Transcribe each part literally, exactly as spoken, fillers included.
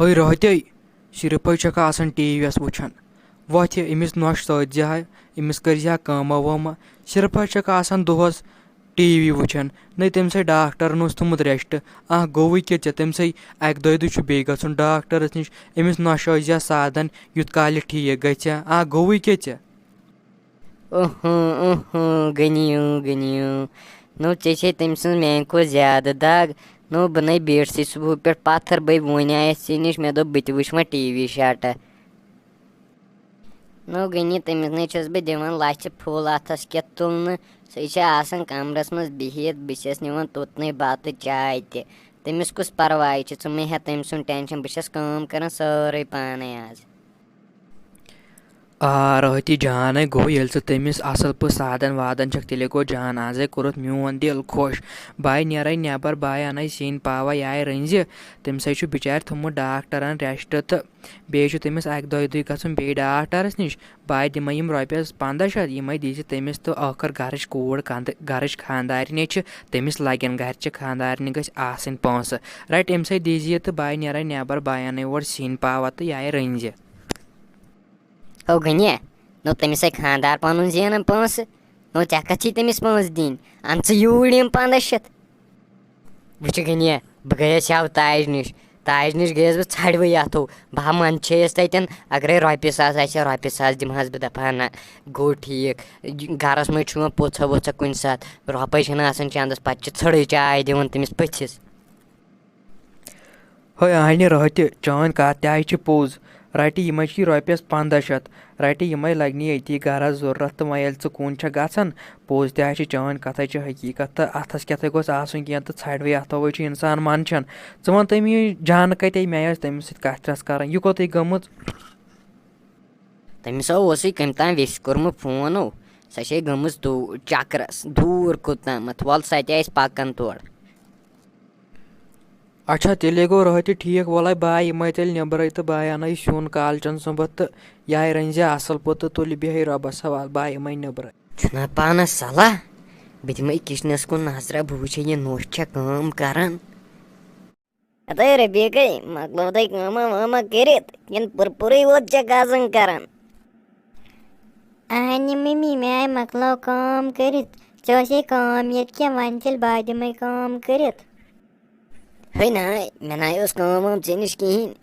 ہے رٲتے، صرف ہے چھکھ آسان ٹی وی یس وٕچھان۔ وۄتھ یہِ أمِس نۄشہِ سۭتۍ زِ ہا، أمِس کٔرۍ زِ ہا کٲمہ وٲمہ۔ صرف ہے چھکھ آسان دۄہس ٹی وی وٕچھان۔ نَے تٔمۍ سٕے ڈاکٹرن اوس تھوٚمُت ریسٹ۔ آ، گوٚوُے کیٛاہ ژےٚ؟ تٔمۍ سٕے اکہِ دۄیہِ دۄہہِ چھُ بیٚیہِ گژھُن ڈاکٹرس نِش۔ أمِس نۄشہِ ٲسۍ زِ ہا سادن، یُتھ کالہِ ٹھیٖک گژھِ ہا۔ آ، گوٚوُے کیٛاہ ژےٚ؟ اوہو، اوہو، غنی، او غنی، او۔ نو، ژےٚ چھے تٔمۍ سٕنٛز میانہِ کھۄتہٕ زیادٕ دگ۔ نو، بہٕ نے بیٖٹھسٕے صبحہٕ پٮ۪ٹھ پتھر، بے وۄنۍ آیس ژےٚ نِش، مےٚ دوٚپ بہٕ تہِ وٕچھٕ وۄنۍ ٹی وی شاٹا۔ نو، غنی، تٔمِس نے چھُس بہٕ دِوان لژھِ پھوٚل اتھس کٮ۪تھ تُلنہٕ۔ سُہ چھِ آسان کمرس منٛز بِہِتھ، بہٕ چھَس نِوان توٚتنٕے بتہٕ چاے تہِ۔ تٔمِس کُس پرواے چھُ، ژٕ مہٕ ہےٚ تٔمۍ سُنٛد ٹینشن، بہٕ چھَس کٲم کران سٲرٕے پانے آز۔ آ، رٲتی جانَے گوٚو، ییٚلہِ ژٕ تٔمِس اَصٕل پٲٹھۍ سادَن وادَن چھَکھ، تیٚلے گوٚو جان۔ آزَے کوٚرُتھ میون دِل خۄش۔ بہٕ آیہِ نیرَے نٮ۪بَر، بہٕ آیہِ اَنَے سِنۍ پاوا، یہِ آیہِ رٔنزِ۔ تٔمِس ہے چھُ بِچارِ تھوٚمُت ڈاکٹرَن ریسٹ تہٕ بیٚیہِ چھُ تٔمِس اَکہِ دۄیہِ دۄہہِ گژھُن بیٚیہِ ڈاکٹرَس نِش۔ بہٕ آیہِ دِمَے یِم رۄپیَس پنٛداہ شیٚتھ، یِمَے دیٖزِ تٔمِس تہٕ ٲخٕر گَرٕچ کوٗر کَنٛدٕ، گَرٕچ خانٛدارِنۍ چھِ، تٔمِس لَگن گَرِچہِ خانٛدارِنہِ گٔژھۍ آسٕنۍ پونٛسہٕ۔ رَٹہِ أمۍ سٕے دیٖزِ یہِ تہٕ بہٕ آیہِ نیرَے نٮ۪بَر، بہٕ آیہِ اَنَے اورٕ سِنۍ پاوا تہٕ یہِ آیہِ رٔنزِ۔ او غنیہ، نو تٔمِس ہے خانٛدار پنُن زینان پونٛسہٕ، نو ژےٚ کتھ چھی تٔمِس پونٛسہٕ دِنۍ؟ اَن ژٕ یوٗرۍ یِم پنٛداہ شیٚتھ۔ وٕچھِ غنیہ، بہٕ گٔیَس یَوٕ تاج نِش، تاج نِش گٔیَس بہٕ ژھرِوٕے اَتھو۔ بہٕ ہا منٛدچھییَس تَتٮ۪ن، اگرے رۄپیہِ ساس آسہِ ہا، رۄپیہِ ساس دِمہٕ ہَس بہٕ، دَپہٕ ہا نہ، گوٚو ٹھیٖک۔ یہِ گَرَس منٛز چھُ یِوان پوٚژھا ووٚژھا کُنہِ ساتہٕ، رۄپَے چھَنہٕ آسان چَندَس، پَتہٕ چھِ ژھٔڑٕے چاے دِوان تٔمِس پٔژھِس۔ ہے اہنہِ رٲتہِ، چٲنۍ کتھ تہِ ہاے چھِ پوٚز۔ رٹہِ یِمے چھی رۄپیس پنٛداہ شیٚتھ۔ رٹہِ یِمے لگنی أتی گرس ضروٗرت، تہٕ وۄنۍ ییٚلہِ ژٕ کُن چھکھ گژھان، پوٚز تہِ ہاے چھِ چٲنۍ کتھے چھِ حقیٖقت، تہٕ اتھس کیتھے گوٚژھ آسُن کینٛہہ، تہٕ ژھرِوٕے اتھوے چھُ انسان منٛدچھان۔ ژٕ وَن تٔمۍ یہِ جان کتے، مےٚ ٲس تٔمِس سۭتۍ کتھ رژھ کرٕنۍ، یہِ کوٚتٕے گٔمٕژ؟ تٔمِس ہا اوسُے کٔمۍ تام ویٚسہِ کوٚرمُت فون، ہو، سۄ چھے گٔمٕژ دو-، چکرس دوٗر کوٚت تامَتھ، وَل سۄ تہِ آسہِ پَکان تورٕ۔ اچھا، تیٚلے گوٚو رٲتہِ ٹھیٖک، وَلَے بہٕ آیہِ یِمَے تیٚلہِ نیٚبرَے تہٕ بہٕ آیہِ اَنَے سیُن کالچَن سُنٛمبَتھ تہٕ یہِ آیہِ رٔنزِ اَصٕل پٲٹھۍ تہٕ تُلہِ بیٚہہِ رۄبَس حوالہٕ، بہٕ آیہِ یِمَے نیٚبرَے۔ چھُنہ پانَس صلاح، بہٕ دِمَے کِچنَس کُن نظرہ، بہٕ وٕچھے یہِ نوٚش چھےٚ کٲم کَران۔ ہتے رفیقے، مۄکلٲوتھے کٲمہ وٲمہ کٔرِتھ، کِنہٕ پٔرپُرٕے یوت چھےٚ گزٕنۍ کران؟ اہنہِ ممی، مےٚ آے مۄکلٲو کٲم کٔرِتھ۔ ژےٚ ٲسے کٲم ییٚتہِ کینٛہہ، وۄنۍ تیٚلہِ بہٕ دِمے کٲم کٔرِتھ۔ ہے ناے، مےٚ ناے ٲس کٲم وٲم ژےٚ نِش کِہیٖنۍ۔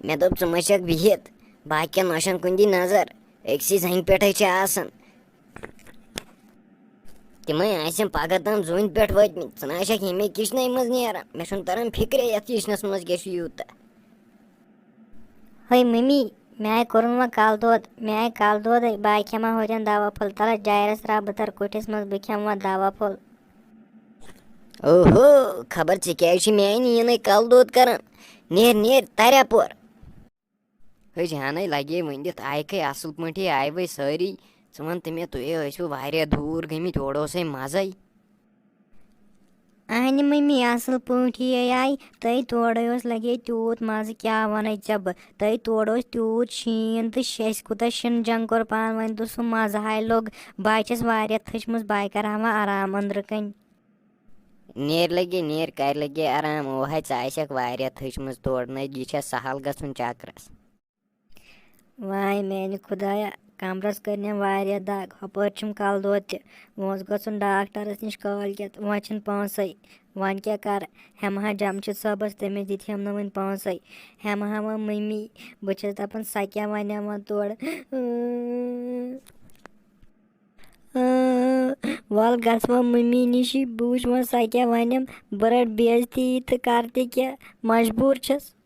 مےٚ دوٚپ ژٕ ما چھَکھ بِہِتھ، باقیَن نۄشَن کُن دی نظر، أکسٕے زنٛگہِ پٮ۪ٹھَے چھِ آسان۔ تِمے آسن پگاہ تام زوٗنہِ پٮ۪ٹھ وٲتمٕتۍ، ژٕ نہ آسکھ ییٚمے کِچنٕے منٛز نیران۔ مےٚ چھُنہٕ تران فِکرے یتھ کِچنس منٛز کیٛاہ چھُ یوٗتاہ۔ ہے ممی، مےٚ آے کوٚرُن وۄنۍ کلہٕ دود، مےٚ آے کلہٕ دودے، بہٕ آے کھٮ۪مہٕ ہا ہوتٮ۪ن دوا پھوٚل۔ تلہ جایرس ترٛاو بہٕ ترٕ کُٹھِس منٛز، بہٕ کھٮ۪مہٕ وۄنۍ دوا پھوٚل۔ اوہو، خبر ژےٚ کیٛازِ چھُے میانہِ یِنَے کلہٕ دود کران؟ نیر، نیر، تر یپور۔ ہے جانَے، لگے ؤنِتھ، آیکھے اَصٕل پٲٹھی آیہِ وَے سٲری۔ ژٕ وَن تہٕ مےٚ، تُہۍ ہے ٲسِو واریاہ دوٗر گٔمٕتۍ، اورٕ اوسَے مَزَے۔ اہنہِ مٔمی، اَصٕل پٲٹھی ہے آیہِ، تۄہہِ تورَے اوس لگے تیوٗت مَزٕ، کیٛاہ وَنَے ژےٚ بہٕ۔ تۄہہِ تورٕ اوس تیوٗت شیٖن تہٕ شےٚ، اَسہِ کوٗتاہ شِنہٕ جنٛگ کوٚر پانہٕ ؤنۍ تہٕ سُہ مَزٕ ہاے لوٚگ۔ بہٕ ہا چھَس واریاہ تھٔچمٕژ، بہٕ ہا کَرٕ ہا وۄنۍ آرام أنٛدرٕ کَنۍ۔ نیر لگے، نیر کر لگے آرام، اوہے ژٕ آسکھ واریاہ تھٔچمٕژ تورٕ نَے، یہِ چھا سہل گژھُن چکرس؟ واے میانہِ خدایا، کمرس کٔرنٮ۪م واریاہ دگ، ہپٲرۍ چھُم کلہٕ دود تہِ، وۄنۍ اوس گژھُن ڈاکٹرس نِش کٲلۍ کٮ۪تھ، وۄنۍ چھِنہٕ پونٛسے، وۄنۍ کیٛاہ کرٕ؟ ہٮ۪مہٕ ہا جمشید صٲبس، تٔمِس دِتہٕ ہم نہٕ وُنہِ پونٛسے، ہٮ۪مہٕ ہا وۄنۍ مٔمی، بہٕ چھَس دپان سۄ کیٛاہ ونٮ۪م وۄنۍ تورٕ۔ اۭں، وَل گژھٕ وۄنۍ مٔمی نِشی، بہٕ وٕچھٕ وۄنۍ سۄ کیٛاہ وَنٮ۪م، بہٕ رَٹہٕ بے عزتی تہٕ کَرٕ تہِ کیٛاہ، مجبوٗر چھَس۔